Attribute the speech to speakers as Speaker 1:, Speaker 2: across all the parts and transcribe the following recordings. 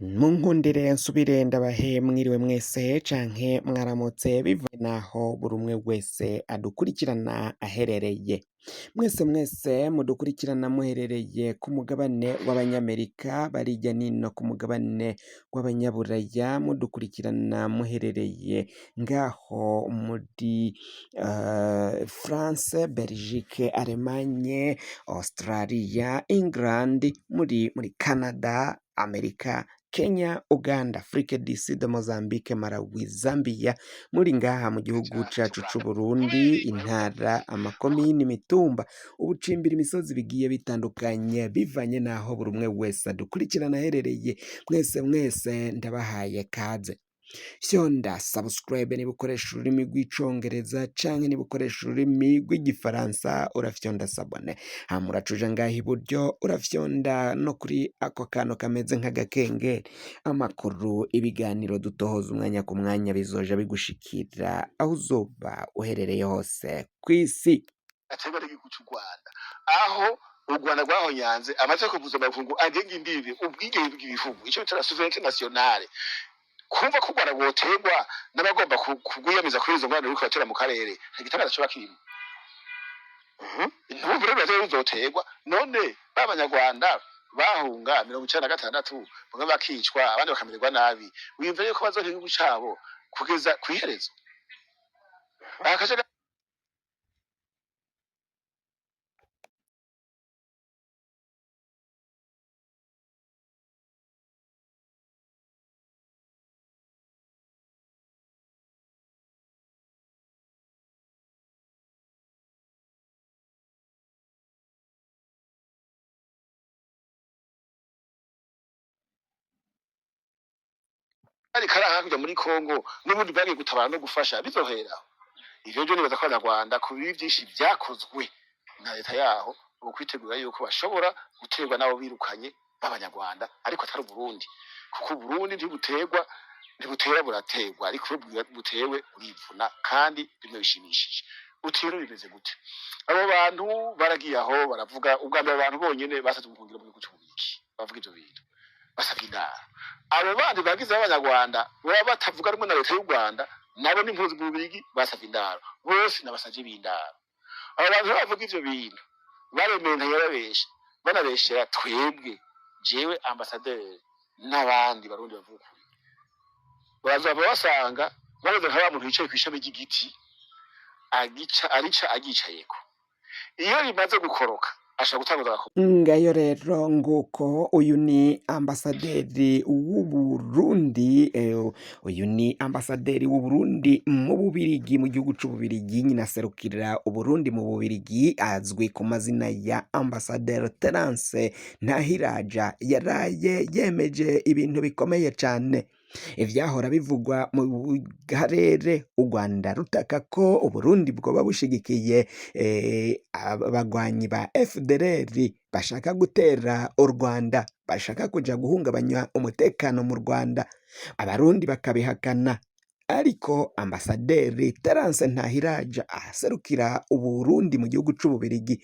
Speaker 1: Munkundire nsubire ndabahe mwiriwe mwese canke mwaramutse bivanye naho buri umwe wese adukurikirana aherereye. Mwese mwese mudukurikirana muherereye ku mugabane w'abanyamerika bari hirya nino ku mugabane w'abanyaburaya mudukurikirana muherereye ngaho muri France, Belgique, Allemagne, Australia, England, muri Canada, Amerika, Kenya, Uganda, Afrique du Sud, Mozambique, Malawi, Zambia, muri ngaha mu gihugu cacu c'Uburundi, intara, amakomini, imitumba, ubucimbira imisozi bigiye bitandukanye bivanye n'aho buri umwe wese adukurikirana aherereye, mwese mwese ndabahaye kaze. Fyonda subscribe niba ukoresha ururimi rw'icongereza canke niba ukoresha ururimi rw'igifaransa urafyonda s'abonner, hama uraca uja ngaha iburyo urafyonda no kuri ako kantu kameze nk'agakengeri, amakuru, ibiganiro dutohoza umwanya ku mwanya bizoja bigushikira aho uzoba uherereye hose kw'isi.
Speaker 2: Aterwa n'igihugu cy'u Rwanda, aho u Rwanda rwahonyanze amategeko mpuzamakungu agenga imbibi, ubwigenge bw'ibihugu, icyo bita la souveraineté nationale. Kumva ko u Rwanda rwoterwa n'abagomba kugwiyamiza kuri izo ngorane ruriko ruratera mu karere, nta gitangaza coba kirimo. Ntumva rero rero ruzoterwa none ba banyarwanda bahunga 96, bamwe bakicwa, abandi bakamererwa nabi, wiyumva yuko bazoha igihugu cabo kugeza kw'iherezo aka kajagari kari hakurya muri Kongo n'ubundi bagiye gutabara no gufasha bizohera. Ivyo byo nibaza ko abanyarwanda ku bibi vyinshi vyakozwe na leta yaho ubu kwitegura yuko bashobora guterwa n'abo birukanye b'abanyarwanda, ariko atari Uburundi, kuko Uburundi ntibuterwa, ntibutera, buraterwa, ariko iyo butewe burivuna kandi bimwe bishimishije. Uti rero bimeze gute? Abo bantu baragiye aho baravuga ubwa mbere, abantu bonyene basavye ubuhungiro mu gihugu c'Ububirigi, bavuga ivyo bintu basavye indaro. Abo bandi bagize b'abanyarwanda baba batavuga rumwe na leta y'u Rwanda nabo n'impunzi mu Bubirigi basavye indaro, bose n'abasavye b'indaro. Abo bantu bavuga ivyo bintu baremeye, ntiyababesha, banabeshera twebwe, jewe ambasaderi n'abandi barundi bavuga ukuri, bazava basanga bameze nka wa muntu yicaye kw'ishami ry'igiti agica arica agicayeko, iyo rimaze gukoroka ashobora gutanguza agakoroka.
Speaker 1: Ngayo rero nguko, uyu ni ambasaderi w'Uburundi, uyu ni ambasaderi w'Uburundi mu Bubirigi, mu gihugu c'Ububirigi, nyina aserukira Uburundi mu Bubirigi, azwi ku mazina ya ambasaderi Terence Ntahiraja, yaraye yemeje ibintu bikomeye cane. Ivyahora bivugwa mu karere, u Rwanda rutaka ko Uburundi bwoba bushigikiye abagwanyi ba FDLR bashaka gutera u Rwanda, bashaka kuja guhungabanya umutekano mu Rwanda, abarundi bakabihakana. Ariko ambasaderi Terence Ntahiraja aserukira Uburundi mu gihugu c'Ububirigi,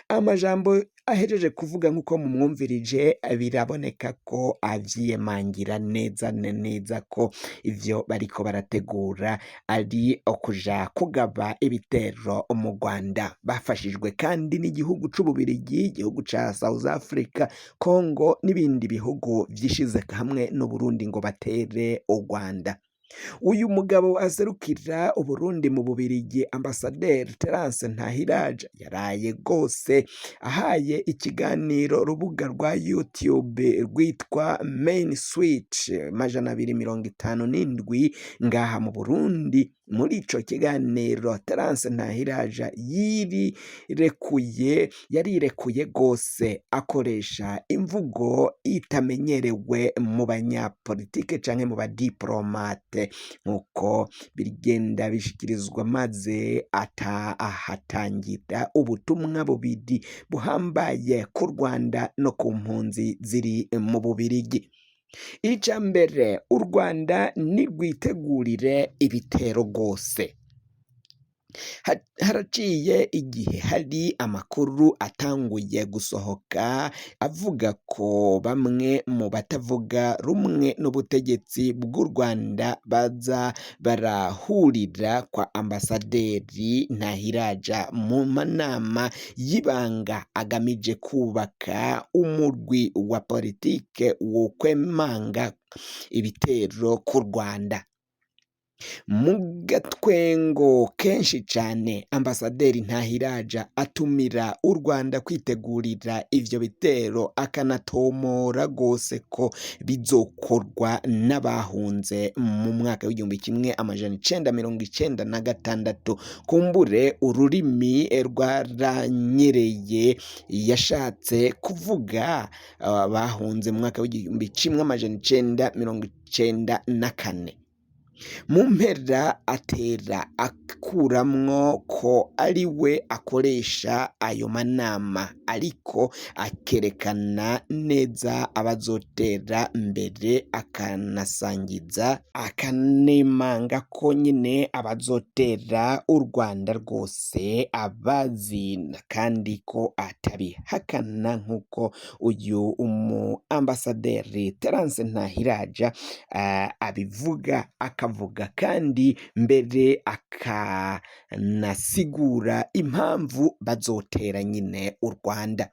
Speaker 1: amajambo ahejeje kuvuga nk'uko mumwumvirije, biraboneka ko avyiyemangira neza na neza ko ivyo bariko barategura ari ukuja kugaba ibitero mu Rwanda, bafashijwe kandi n'igihugu c'Ububirigi, igihugu ca South Africa, Congo n'ibindi bihugu vyishize hamwe n'Uburundi ngo batere u Rwanda. Uyu mugabo aserukira Uburundi mu Bubirigi, ambasaderi Terence Ntahiraja, yaraye rwose ahaye ikiganiro urubuga rwa YouTube rwitwa Main Switch 257 ngaha mu Burundi. Muri ico kiganiro Terence Ntahiraja yirekuye, yarirekuye rwose, akoresha imvugo itamenyerewe mu banyapolitike canke mu badiplomate, nk'uko bigenda bishikirizwa, maze ata ahatangira ubutumwa bubiri buhambaye ku Rwanda no ku mpunzi ziri mu Bubirigi. Ica mbere, u Rwanda nirwitegurire ibitero rwose. Haraciye igihe hari amakuru atanguye gusohoka avuga ko bamwe mu batavuga rumwe n'ubutegetsi bw'u Rwanda baza barahurira kwa ambasaderi Ntahiraja mu manama y'ibanga agamije kubaka umurwi wa politike wokwemanga ibitero ku Rwanda. Mu gatwengo kenshi cane, ambasaderi Ntahiraja atumira u Rwanda kwitegurira ivyo bitero, akanatomora gose ko bizokorwa n'abahunze mu mwaka w'1996. Kumbure ururimi rwaranyereye, yashatse kuvuga abahunze mu mwaka w'1994. Mu mpera atera akuramwo ko ari we akoresha ayo manama, ariko akerekana neza abazotera mbere, akanasangiza akanemanga ko nyine abazotera u Rwanda rwose abazi, kandi ko atabihakana nk'uko uyu umu ambasaderi Terence Ntahiraja abivuga, akavuga kandi mbere akanasigura impamvu bazotera nyine u Rwanda.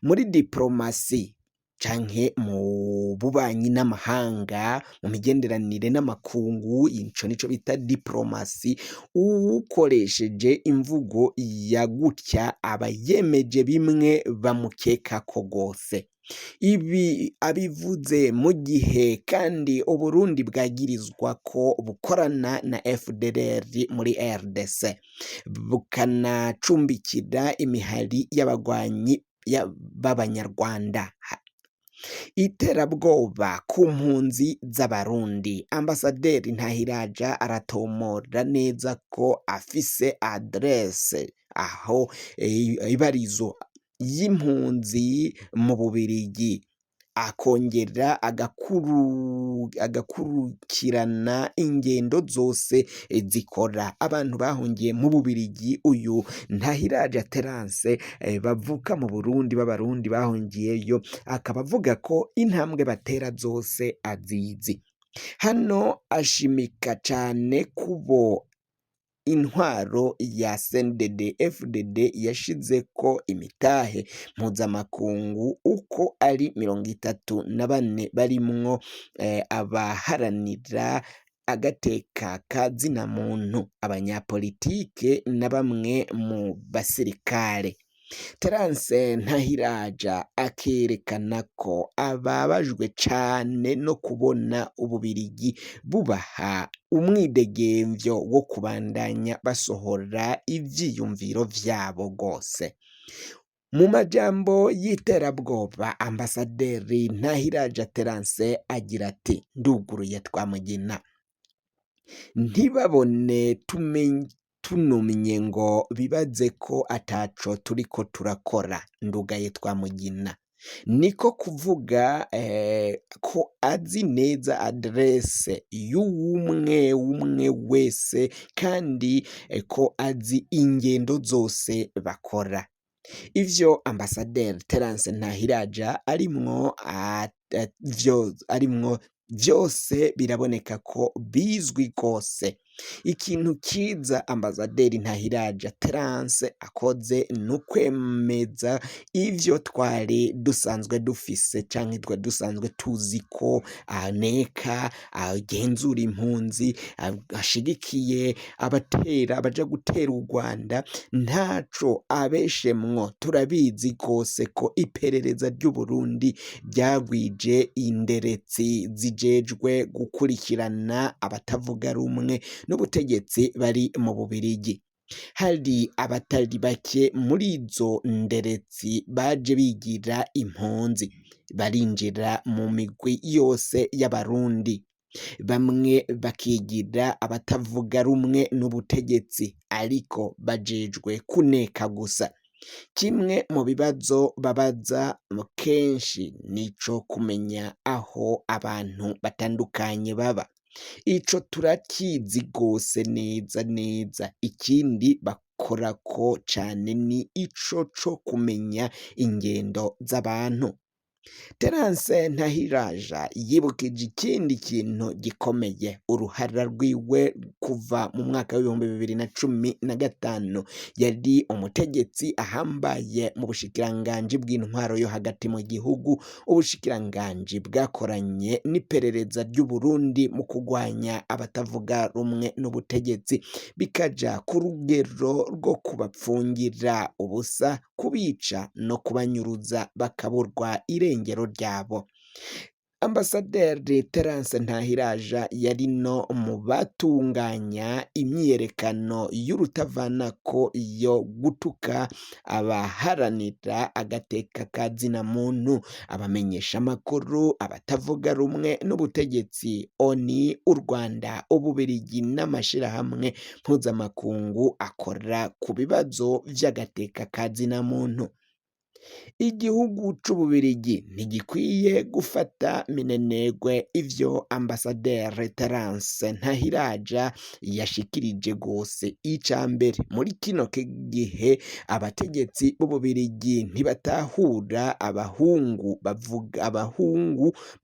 Speaker 1: Muri diplomasi canke mu bubanyi n'amahanga, mu migenderanire n'amakungu, ico nico bita diplomasi. Uwukoresheje imvugo ya gutya aba yemeje bimwe bamukekako gose. Ibi abivuze mu gihe kandi Uburundi bwagirizwa ko bukorana na FDLR muri RDC, bukanacumbikira imihari y'abagwanyi b'Abanyarwanda. Iterabwoba ku mpunzi z'Abarundi. Ambasaderi Ntahiraja aratomora neza ko afise adresse aho ibarizo y'impunzi mu Bubirigi, akongera agakurikirana ingendo zose zikora abantu bahungiye mu Bubirigi. Uyu Ntahiraja Terence bavuka mu Burundi, b'Abarundi bahungiyeyo, akaba avuga ko intambwe batera zose azizi. Hano ashimika cane kubo intwaro ya CNDD FDD yashizeko imitahe mpuzamakungu uko ari 34, barimwo abaharanira agateka ka zina muntu, abanyapolitike na bamwe mu basirikare. Terence Ntahiraja akerekana ko ababajwe cane no kubona Ububirigi bubaha umwidegemvyo wo kubandanya basohora ivyiyumviro vyabo gose. Mu majambo y'iterabwoba, ambasaderi Ntahiraja Terence agira ati: nduguruye Twamugina, ntibabone tunumye ngo bibaze ko ataco turiko turakora. Ndugaye Twamugina, niko kuvuga ko azi neza adresse y'umwe umwe wese, kandi ko azi ingendo zose bakora. Ivyo ambasaderi Terence Ntahiraja arimwo arimwo vyose biraboneka ko bizwi rwose. Ikintu kiza ambasaderi Ntahiraja Terence akoze nukwemeza ivyo twari dusanzwe dufise, canke twe dusanzwe tuzi ko aneka, agenzura impunzi, ashigikiye abatera abaja gutera u Rwanda. Ntaco abeshemwo, turabizi rwose ko iperereza ry'u Burundi ryagwije inderetsi zijejwe gukurikirana abatavuga rumwe n'ubutegetsi bari mu Bubirigi. Hari abatari bake muri izo nderetsi baje bigira impunzi, barinjira mu migwi yose y'Abarundi, bamwe bakigira abatavuga rumwe n'ubutegetsi, ariko bajejwe kuneka gusa. Kimwe mu bibazo babaza kenshi nico kumenya aho abantu batandukanye baba. Ico turakizi gose neza neza. Ikindi bakorako cane ni ico co kumenya ingendo z'abantu. Terence Ntahiraja yibukije ikindi kintu gikomeye uruhara rwiwe kuva mu mwaka w'2015 yari umutegetsi ahambaye mu bushikiranganji bw'intwaro yo hagati mu gihugu, ubushikiranganji bwakoranye n'iperereza ry'Uburundi mu kugwanya abatavuga rumwe n'ubutegetsi, bikaja ku rugero rwo kubapfungira ubusa, kubica no kubanyuruza bakaburwa irengero ryabo. Ambasaderi Terence Ntahiraja yari no mu batunganya imyiyerekano y'urutavanako yo gutuka abaharanira agateka ka zina muntu, abamenyeshamakuru, abatavuga rumwe n'ubutegetsi, ONU, u Rwanda, Ububirigi n'amashirahamwe mpuzamakungu akora ku bibazo vy'agateka ka zina muntu. Igihugu c'Ububirigi ntigikwiye gufata minenegwe ivyo ambasaderi Terence Ntahiraja yashikirije gose. Ica mbere muri kino gihe abategetsi b'Ububirigi ntibatahura abahungu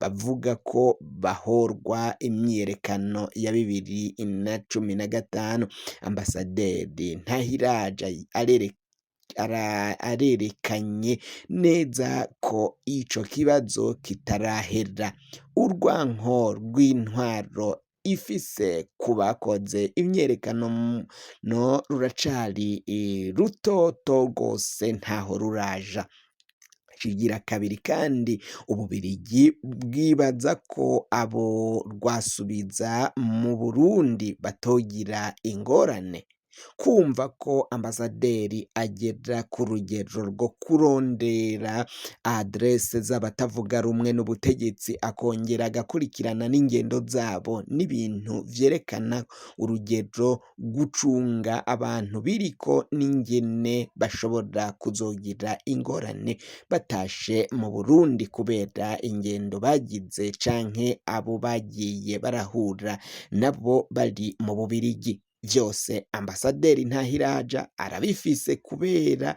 Speaker 1: bavuga ko bahorwa imyiyerekano ya 2015. Ambasaderi Ntahiraja arerekanye neza ko ico kibazo kitarahera. Urwanko rw'intwaro ifise ku bakoze imyiyerekano no ruracari rutoto rwose ntaho ruraja. Kigira kabiri kandi Ububirigi bwibaza ko abo rwasubiza mu Burundi batogira ingorane. Kumva ko ambasaderi agera ku rugero rwo kurondera adrese z'abatavuga rumwe n'ubutegetsi akongera agakurikirana n'ingendo zabo n'ibintu vyerekana urugero gucunga abantu biriko n'ingene bashobora kuzogira ingorane batashe mu Burundi kubera ingendo bagize canke abo bagiye barahura nabo bari mu Bubirigi. Vyose ambasaderi Ntahiraja arabifise kubera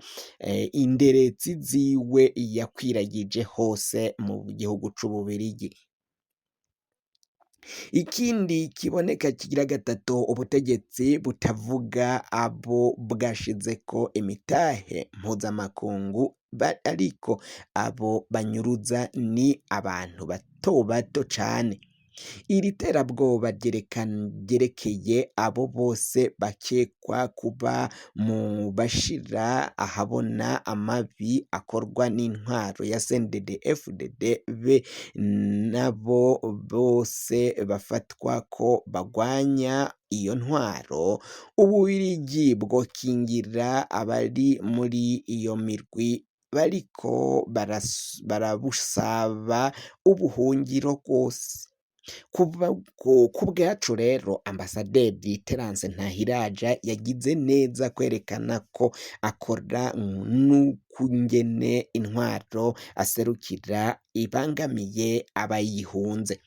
Speaker 1: inderetsi ziwe yakwiragije hose mu gihugu c'Ububirigi. Ikindi kiboneka kigira gatatu, ubutegetsi butavuga abo bwashizeko imitahe mpuzamakungu, ariko abo banyuruza ni abantu bato bato cane. Iri terabwoba ryerekeye abo bose bakekwa kuba mu bashira ahabona amabi akorwa n'intwaro ya CNDD-FDD be nabo bose bafatwa ko bagwanya iyo ntwaro. Ububirigi bwokingira abari muri iyo mirwi bariko barabusaba ubuhungiro rwose. Ku bwacu rero ambasaderi Terence Ntahiraja yagize neza kwerekana ko akora n'ukungene intwaro aserukira ibangamiye abayihunze.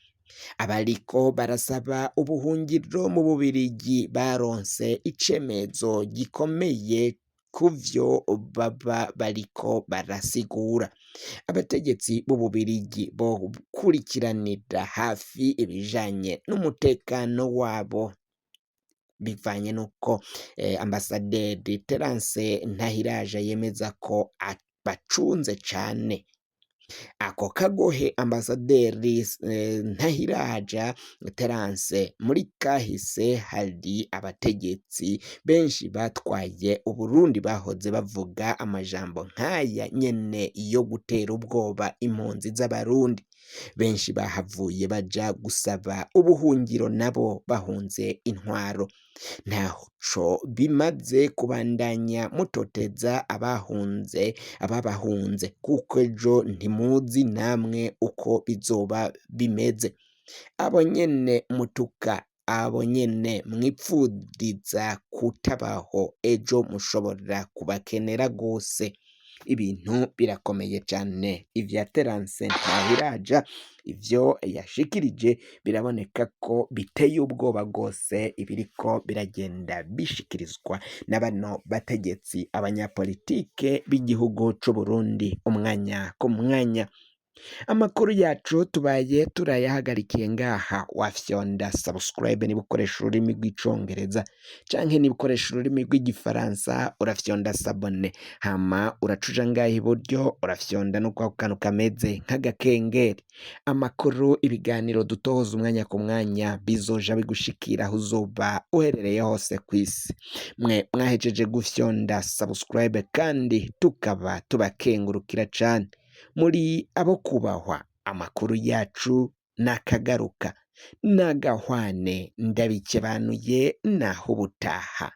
Speaker 1: Abariko barasaba ubuhungiro mu Bubirigi baronse icemezo gikomeye kuvyo baba bariko barasigura. Abategetsi b'Ububirigi bokurikiranira hafi ibijanye n'umutekano wabo bivanye nuko ambasaderi Terence Ntahiraja yemeza ko bacunze cane. Ako kagohe ambasaderi Ntahiraja Terence muri kahise hari abategetsi benshi batwaye Uburundi bahoze bavuga amajambo nk'aya nyene yo gutera ubwoba impunzi z'Abarundi. Benshi bahavuye baja gusaba ubuhungiro nabo bahunze intwaro. Ntaco bimaze kubandanya mutoteza ababahunze kuko ejo ntimuzi namwe uko bizoba bimeze. Abo nyene mutuka, abo nyene mwipfuriza kutabaho, ejo mushobora kubakenera gose. Ibintu birakomeye cane. Ivya Terence Ntahiraja, ivyo yashikirije biraboneka ko biteye ubwoba rwose, ibiriko biragenda bishikirizwa na bano bategetsi, abanyapolitike b'igihugu c'Uburundi, umwanya ku mwanya. Amakuru yacu tubaye turayahagarikiye ngaha. Wafyonda subscribe niba ukoresha ururimi rw'icongereza, canke niba ukoresha ururimi rw'igifaransa urafyonda s'abonner, hama uracuja ngaha iburyo, urafyonda no kwako kantu kameze nk'agakengeri. Amakuru, ibiganiro dutoza umwanya ku mwanya bizoja bigushikira aho uzoba uherereye hose kw'isi. Mwe mwahejeje gufyonda subscribe kandi tukaba tubakengurukira cane, muri abo kubahwa. Amakuru yacu nakagaruka nagahwane, ndabikebanuye, naho ubutaha.